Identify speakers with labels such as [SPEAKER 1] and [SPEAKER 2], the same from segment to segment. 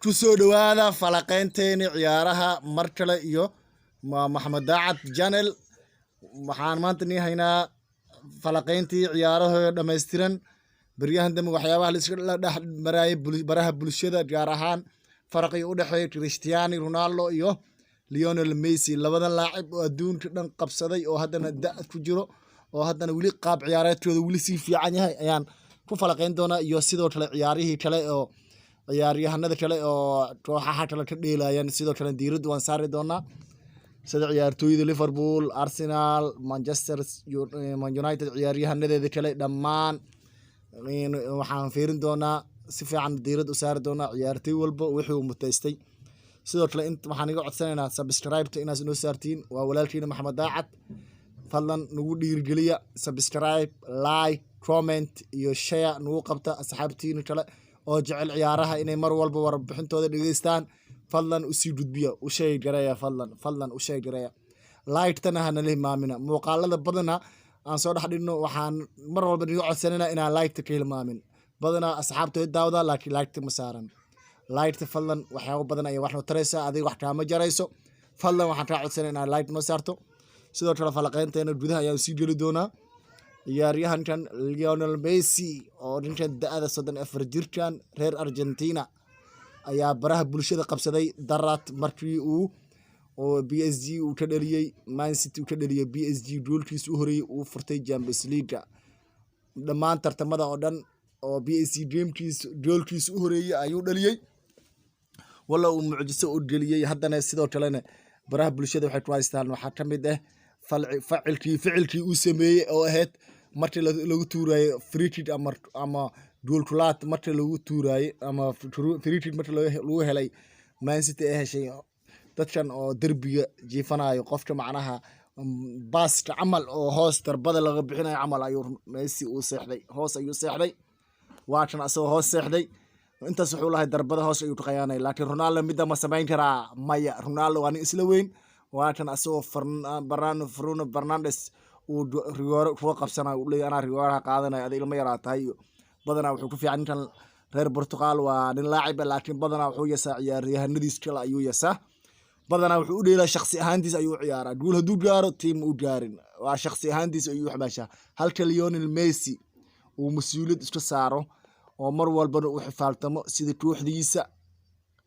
[SPEAKER 1] Ku soo dhowaada falaqeynteeni ciyaaraha mar kale iyo Maxamed Daacad Channel. Waxaan maanta nii haynaa falaqeyntii ciyaarahooda dhammaystiran. Beryahan dambe waxyaabaha la iska la dhex maraayay baraha bulshada, gaar ahaan faraqii u dhexeeya Cristiano Ronaldo iyo Lionel Messi, labadan laacib oo adduunka dhan qabsaday oo haddana da' ku jiro oo haddana weli qaab ciyaareedkooda weli sii fiican yahay, ayaan ku falaqeyn doonaa, iyo sidoo kale ciyaarihii kale oo ciyaaryahanada kale oo kooxaha kale ka dheelayaan. Sidoo kale diiradda waan saari doonaa sida ciyaartooyda Liverpool, Arsenal, Manchester Man United, ciyaaryahanadeeda kale dhammaan. Waxaan fiirin doonaa, si fiican diiradda u saari doonaa ciyaartooy walba wixii uu mutaystay. Sidoo kale int waxaan iga codsanaynaa subscribe-ta inaad noo saartiin. Waa walaalkiina Maxamed Daacad. Fadlan nagu dhiirigeliya subscribe, like, comment iyo share. Nagu qabta asxaabtiina kale oo jecel ciyaaraha inay mar walba warbixintooda dhegeystaan. Fadlan usii gudbiya, u share gareeya. Fadlan, fadlan u share gareeya. Like-tana hanala hilmaamina. Muuqaalada badana aan soo dhex dhigno waxaan mar walba niga codsanayna inaan like-ta ka hilmaamin. Badanaa asxaabta way daawdaa, laakiin like-ta ma saaran. Like-ta fadlan waxyaabo badan ayay wax noo taraysaa, adiga wax kaama jarayso. Fadlan waxaan kaa codsanay inaad like noo saarto. Sidoo kale falaqeynteena gudaha ayaan sii geli doonaa. Ciyaaryahankan Lionel Messi oo ninkan da-da 34 jirkan reer Argentina ayaa baraha bulshada qabsaday darat markii uu oo PSG uu ka dhaliyey, Man City uu ka dhaliyey PSG goolkiisa u horeeyey, uu furtay Champions League dhammaan tartamada oo dhan oo PSG gamekiisa goolkiisa u horeeyey ayuu dhaliyey, walla uu mucjiso u geliyey. Haddana sidoo kalena baraha bulshada waxay ku haystaan waxaa ka mid ah facilkii ficilkii uu sameeyey oo ahayd markii lagu tuurayo free kick ama goolkulaad, markii lagu tuuraayey ama free kick markii lagu helay, Man City ay heshay, dadkan oo derbiga jiifanayo, qofka macnaha baaska camal oo hoos darbada laga bixinayo camal ayuu Messi uu seexday, hoos ayuu seexday. Waa kan asagoo hoos seexday. Intaas wuxuu lahay darbada hoos ayuu ka qayaanay, laakiin Ronaldo midda ma samayn karaa? Maya, Ronaldo waa nin isla weyn. Waa kan asagoo Bruno Fernandes uu rigoore kuga qabsanayo, uu leeyahay anaa rigooraha qaadanaya, adiga ilmo yaraa tahay. Iyo badanaa wuxuu ku fiican ninkan reer Portugal, waa nin laacib ah, laakiin badanaa wuxuu yasaa ciyaaryahanadiis kale ayuu yasaa. Badanaa wuxuu u dheelaa shakhsi ahaantiis ayuu u ciyaaraa. Guul hadduu gaaro, team u gaarin, waa shakhsi ahaantiis ayuu xamaashaa, halka Lionel Messi uu mas-uuliyad iska saaro oo mar walbana uu xifaaltamo sida kooxdiisa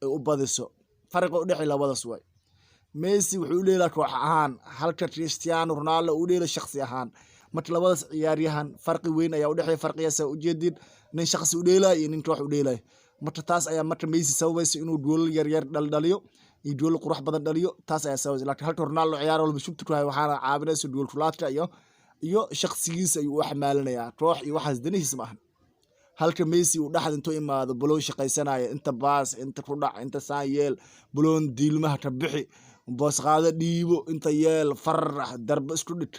[SPEAKER 1] ay u badiso. Fariqa u dhexey labadaas waay. Messi wuxuu u dheelaa koox ahaan, halka Cristiano Ronaldo uu dheelo shakhsi ahaan. Marka labadaas ciyaaryahan farqi weyn ayaa udhexeeya. Farqigaas ujeedin nin shakhsi u dheelaya iyo nin koox u dheelaya. Marka taas ayaa marka Messi sababaysa inuu goolal yaryar dhaldhaliyo iyo goolal qurux badan dhaliyo. Taas ayaa sababaysa. Laakiin halka Ronaldo ciyaar walba shubta ku hayo, waxaana caawinaysa goolkulaadka iyo shakhsigiisa ayuu u xamaalinayaa, koox iyo waxaas danihiis ma ahan. Halka Messi uu dhexda intuu imaado baloon shaqaysanaya, inta baas, inta ku dhac, inta saan yeel, baloon diilmaha ka bixi, boos qaado, dhiibo, inta yeel, farax darbo isku dhig.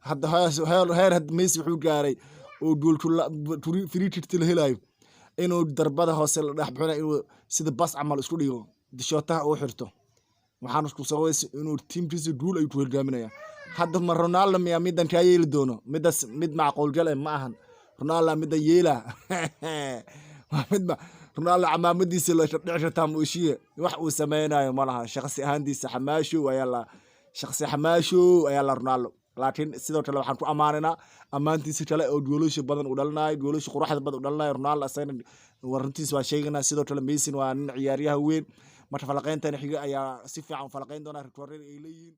[SPEAKER 1] Hadda heer hadda Messi wuxuu gaaray oo goolku free kick la helayo inuu darbada hoose la dhex bixinayo inuu sida bas camal isku dhigo, dishootaha uu xirto. Waxaana ku sababaysa inuu tiimkiisa guul ayuu ku hogaaminaya. Hadda ma Ronaldo miyaa midan kaa yeeli doono? Midaas mid macquul gal eh ma ahan. Ronaldo midan yeela waa mid ma Ronaldo camaamadiisa la dhici kartaa maoshiye, wax uu sameynayo ma laha. Shakhsi ahaantiisa xamaashow ayaa la shakhsi xamaashow ayaa la Ronaldo. Laakiin sidoo kale waxaan ku ammaanaynaa ammaantiisa kale oo goolasha badan uu dhalinayo, goolasha quruxda badan uu dhalinayo Ronaldo. Asagana warantiisa waa sheegaynaa. Sidoo kale Messi waa nin ciyaaryahan weyn. Marka falaqeyntan xiga ayaa si fiican u falaqeyn doona rikoorada ay leeyihiin.